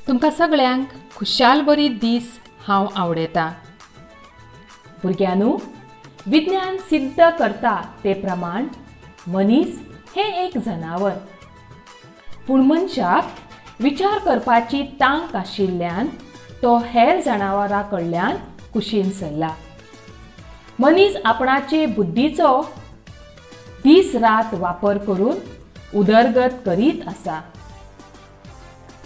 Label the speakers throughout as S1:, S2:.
S1: तुमकां सगळ्यांक खुशाल बरी दीस हांव आवडयतां. भुरग्यांनू, विज्ञान सिद्ध करता ते प्रमाण मनीस हें एक जनावर. पूण मनशाक विचार करपाची तांक आशिल्ल्यान तो हेर जनावरां कडल्यान कुशीन सरला. मनीस आपणाचे बुद्धीचो दीस रात वापर करून उदरगत करीत आसा.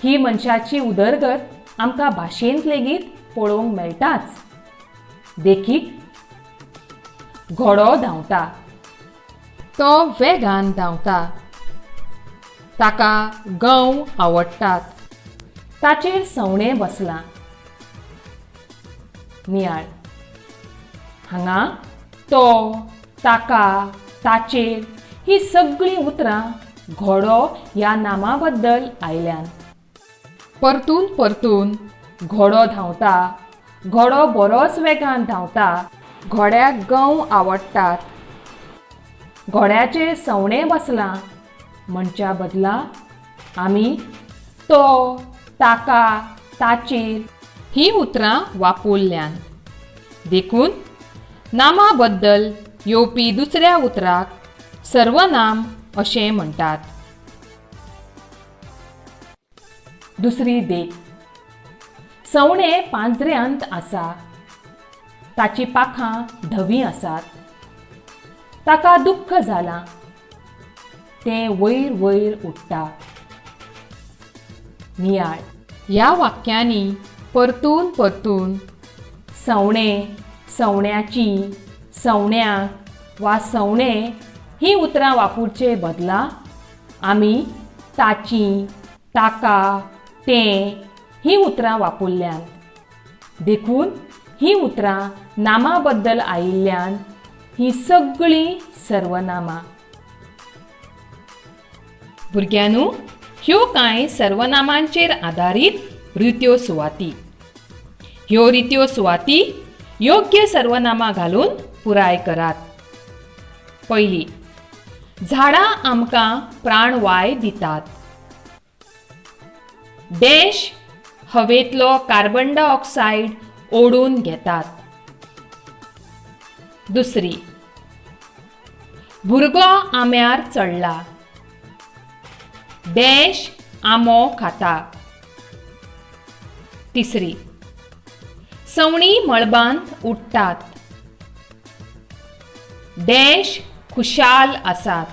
S1: ही मनशाची उदरगत आमकां भाशेंत लेगीत पळोवंक मेळटाच. देखीक, घोडो धांवता, तो वेगान धांवता. ताका गंव आवडटात. ताचेर सवणें बसलां. नियाळ. हांगा तो, ताका, ताचेर ही सगळीं उतरां घोडो ह्या नामा बद्दल आयल्यान. परतून परतून घोडो धांवता, घोडो बरोच वेगान धांवता, घोड्याक गंव आवडटात, घोड्याचेर सवणें बसलां म्हणच्या बदला आमी तो, ताका, ताचेर हीं उतरां वापरल्यान. देखून नामा बद्दल येवपी दुसऱ्या उतराक सर्वनाम अशें म्हणटात. दुसरी देख, सवणें पांजऱ्यांत आसा. ताचीं पाखां धवीं आसात. ताका दुख्ख जालां. तें वयर वयर उडटा. नियाळ. ह्या वाक्यांनी परतून परतून सवणें, सवण्याची, सवण्याक वा सवणें हीं उतरां वापरचे बदला आमी ताची, ताका, तें हीं उतरां वापरल्यांत. देखून हीं उतरां नामा बद्दल आयिल्ल्यान हीं सगळीं सर्वनामां. भुरग्यांनू, ह्यो कांय सर्वनामांचेर आदारीत रित्यो सुवाती. ह्यो रित्यो सुवाती योग्य सर्वनामां घालून पुराय करात. पयली, झाडां आमकां प्राणवाय दितात. डॅश हवेंतलो कार्बन डायऑक्सायड ओडून घेतात. दुसरी, भुरगो आंब्यार चडला. डॅश आंबो खाता. तिसरी, सवणीं मळबांत उडटात. डॅश खुशाल आसात.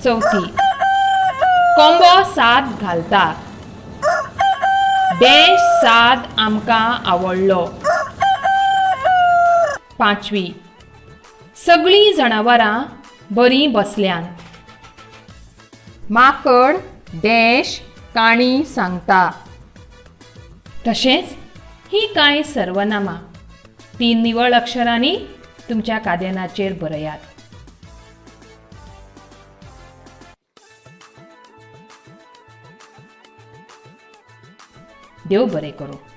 S1: चवथी, कोंबो साद घालता. डॅश साद आमकां आवडलो. पांचवी, सगळीं जनावरां बरीं बसल्यांत. माकड डॅश काणी सांगता. तशेंच हीं कांय सर्वनामां तीं निवळ अक्षरांनी तुमच्या कादेनाचेर बरयात. देव बरें करूं.